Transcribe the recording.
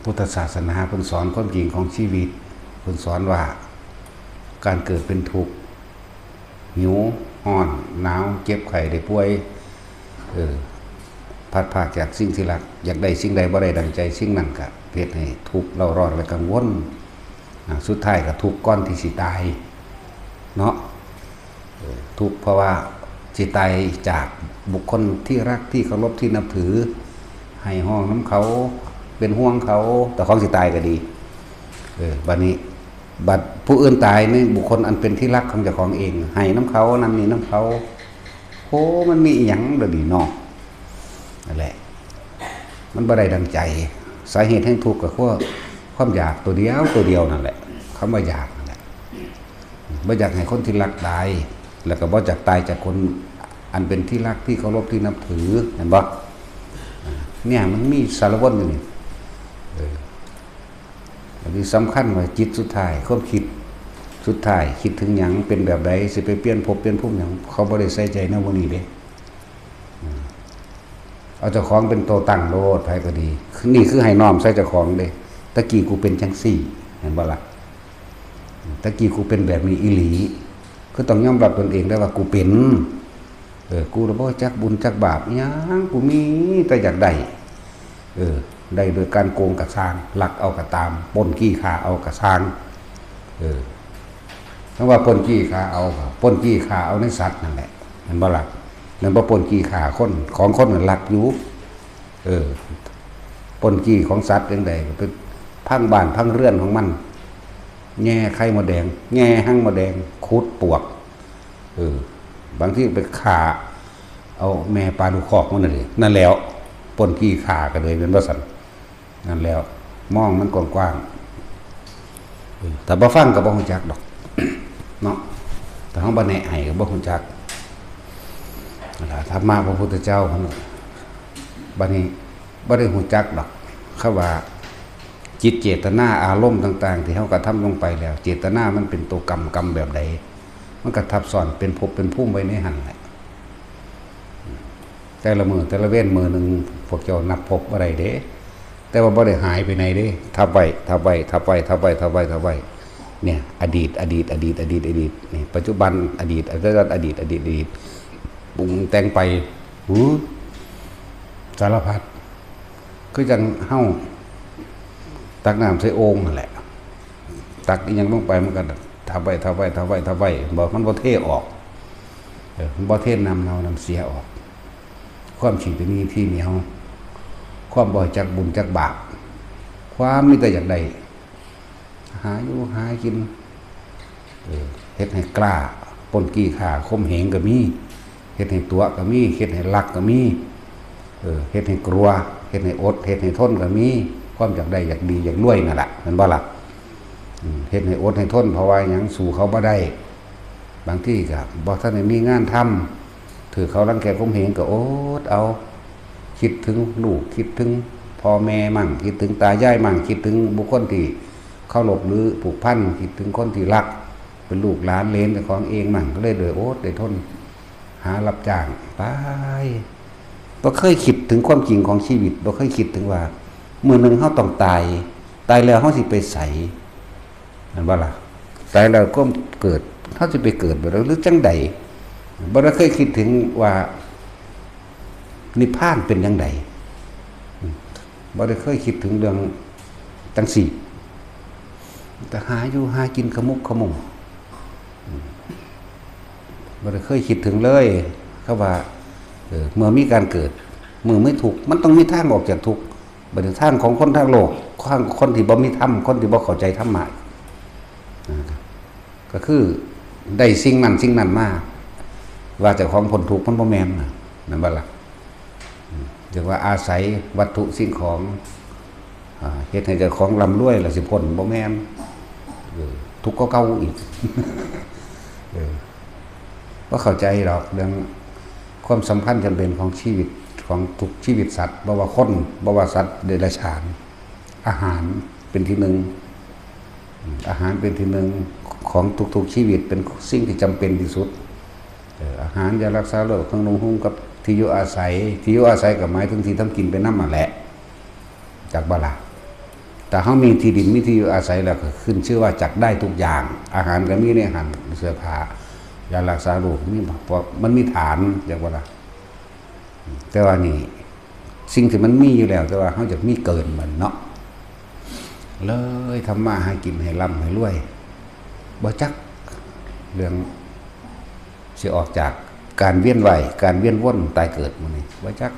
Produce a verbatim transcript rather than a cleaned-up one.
พุทธศาสนาเพิ่นสอนความจริงของชีวิต เพิ่นสอนว่าการเกิดเป็นทุกข์ หิว ร้อน หนาว เจ็บไข้ได้ป่วย เออ พลัดพรากจากสิ่งที่รัก อยากได้สิ่งใดบ่ได้ดังใจสิ่งนั้นก็เฮ็ดให้ทุกข์เร่าร้อนและกังวล อ่า สุดท้ายก็ทุกข์ก่อนที่สิตาย เนาะ เออ ทุกข์เพราะว่าสิตายจากบุคคลที่รักที่เคารพที่นับถือ ให้ห้องนำเขา เป็นห่วงเขา แต่ของสิตายก็ดี เออ บัดนี้ บัดผู้อื่นตายนี่บุคคลอันเป็นที่รักของเจ้าของเอง ให้นำเขา นั่นนี่นำเขา โอ้ มันมีอีหยังเดี๋ยวนี้เนาะ นั่นแหละ มันบ่ได้ดังใจ สาเหตุแห่งทุกข์ก็คือความอยากตัวเดียว ตัวเดียวนั่นแหละ คำว่าอยากนั่นแหละ บ่อยากให้คนที่รักตาย แล้วก็บ่อยากตายจากคนอันเป็นที่รักที่เคารพที่นับถือ เห็นบ่ อ่า เนี่ยมันมีสารพัดอยู่นี่ เออ อันนี้สำคัญว่าจิตสุดท้าย ความคิดสุดท้าย คิดถึงหยัง เป็นแบบใด สิไปเปลี่ยนภพเปลี่ยนภูมิหยัง เขาบ่ได้ใส่ใจแนวพวกนี้เด้ อืม เอาเจ้าของเป็นตัวตั้งโลด ไผก็ดี นี่คือให้น้อมใส่เจ้าของเด้ ตะกี้กูเป็นจังซี่ เห็นบ่ล่ะ ตะกี้กูเป็นแบบนี้อีหลี คือต้องยอมรับตนเองได้ว่ากูเป็น เออ กูละบ่จักบุญจักบาปอิหยัง กูมีแต่อยากได้ เออ ได้โดยการโกงกะซ่าง ลักเอากะตาม ปล้นจี้ฆ่าเอากะซ่าง เออ ถ้าว่าปล้นจี้ฆ่าเอา ปล้นจี้ฆ่าเอาในสัตว์นั่นแหละ แม่นบ่ล่ะ แม่นบ่ ปล้นจี้ฆ่าคน ของคนน่ะลักอยู่ เออ ปล้นจี้ของสัตว์จั่งใด ก็ไปพังบ้านพังเรือนของมัน แย่ไข่มดแดง แย่ฮังมดแดง ขุดปวก เออ บางทีไปฆ่าเอาแม่ปลาลูกคอกมันนั่นเลย นั่นแล้ว ปล้นจี้ฆ่ากันเลย เป็นว่าซั่น นั่นแล้ว มองมันกว้างๆ เออ ถ้าบ่ฟังก็บ่ฮู้จักดอก เนาะ ถ้าเฮาบ่แนะให้ก็บ่ฮู้จัก นั่นล่ะ ธรรมะพระพุทธเจ้าเพิ่น บัดนี้บ่ได้ฮู้จักดอก คำว่าจิตเจตนาอารมณ์ต่างๆ ที่เฮากระทำลงไปแล้ว เจตนามันเป็นตัวกรรม กรรมแบบใด มันก็ทับซ้อนเป็นภพเป็นภูมิไว้ในหั่นแหละ แต่ละมื้อแต่ละเวร มื้อหนึ่งพวกเจ้านับภพบ่ได้เด้ แต่ว่าบ่ได้หายไปไหนเด้ ทับไว้ ทับไว้ ทับไว้ ทับไว้ ทับไว้ ทับไว้ เนี่ย อดีต อดีต อดีต อดีต อดีต นี่ ปัจจุบัน อดีต อนาคต อดีต อดีต อดีต ปรุงแต่งไป หือ สารพัด คือจั่งเฮาตักน้ำใส่โอ่งนั่นแหละ ตักอิหยังลงไปมันก็ทับไว้ ทับไว้ ทับไว้ ทับไว้ บ่ มันบ่เทออก เออ มันบ่เทน้ำเน่าน้ำเสียออก ความขี้ตะหนี่ขี้เหนียว ความบ่จักบุญจักบาป ความมีแต่อยากได้ หาอยู่หากิน เออ เฮ็ดให้กล้า ปล้นจี้ฆ่าข่มเหงก็มี เฮ็ดให้ตั๋วก็มี เฮ็ดให้ลักก็มี เออ เฮ็ดให้กลัว เฮ็ดให้อด เฮ็ดให้ทนก็มี ความอยากได้อยากดีอยากรวยนั่นล่ะ แม่นบ่ล่ะ อืม เฮ็ดให้อดให้ทน เพราะว่าหยัง สู้เขาบ่ได้ บางทีก็บ่ทันได้มีงานทำ ถืกเขารังแกข่มเหงก็อดเอา คิดถึงลูก คิดถึงพ่อแม่มั่ง คิดถึงตายายมั่ง คิดถึงบุคคลที่เคารพหรือผูกพัน คิดถึงคนที่รัก เป็นลูกหลานเหลนเจ้าของเองมั่ง ก็เลยได้อดได้ทน หารับจ้างไป บ่เคยคิดถึงความจริงของชีวิต บ่เคยคิดถึงว่ามื้อหนึ่งเฮาต้องตาย ตายแล้วเฮาสิไปไส แม่นบ่ล่ะ ตายแล้วความเกิด เฮาสิไปเกิดบ่ล่ะ หรือจั่งใด บ่ได้เคยคิดถึงว่านิพพานเป็นจั่งใด บ่ได้เคยคิดถึงเรื่องจั่งซี้ แต่หาอยู่หากินขมุกขมุง บ่ได้เคยคิดถึงเลย เขาว่า เออ เมื่อมีการเกิด เมื่อมีทุกข์ มันต้องมีทางออกจากทุกข์ บัดนี้ทางของคนทางโลก ทางคนที่บ่มีธรรม คนที่บ่เข้าใจธรรมะ อ่า ก็คือได้สิ่งนั้นสิ่งนั้นมา ว่าเจ้าของพ้นทุกข์ มันบ่แม่นนะ แม่นบ่ล่ะ อืม เรียกว่าอาศัยวัตถุสิ่งของ อ่า เฮ็ดให้เจ้าของร่ำรวยแล้วสิพ้น บ่แม่น เออ ทุกข์กว่าเก่าอีก เออ บ่เข้าใจดอกเรื่องความสำคัญจำเป็นของชีวิต ของทุกชีวิตสัตว์ บ่ว่าคน บ่ว่าสัตว์เดรัจฉาน อาหารเป็นที่หนึ่ง อาหารเป็นที่หนึ่ง ของทุกๆชีวิต เป็นสิ่งที่จำเป็นที่สุด เออ อาหาร ยารักษาโรค เครื่องนุ่งห่ม กับที่อยู่อาศัย ที่อยู่อาศัยก็หมายถึงที่ทำกินไปนำนั่นแหละ จักบ่ล่ะ ถ้าเฮามีที่ดินมีที่อยู่อาศัยแล้วก็ขึ้นชื่อว่าจักได้ทุกอย่าง อาหารก็มีในหั้น เสื้อผ้ายารักษาโรคมี เพราะมันมีฐาน เรียกว่าล่ะ แต่ว่านี่ สิ่งที่มันมีอยู่แล้ว แต่ว่าเฮาอยากมีเกินมันเนาะ เลยทำมาหากินให้ร่ำให้รวย บ่จักเรื่องสิออกจากการเวียนว่าย การเวียนวนตายเกิดหมู่นี้ บ่จัก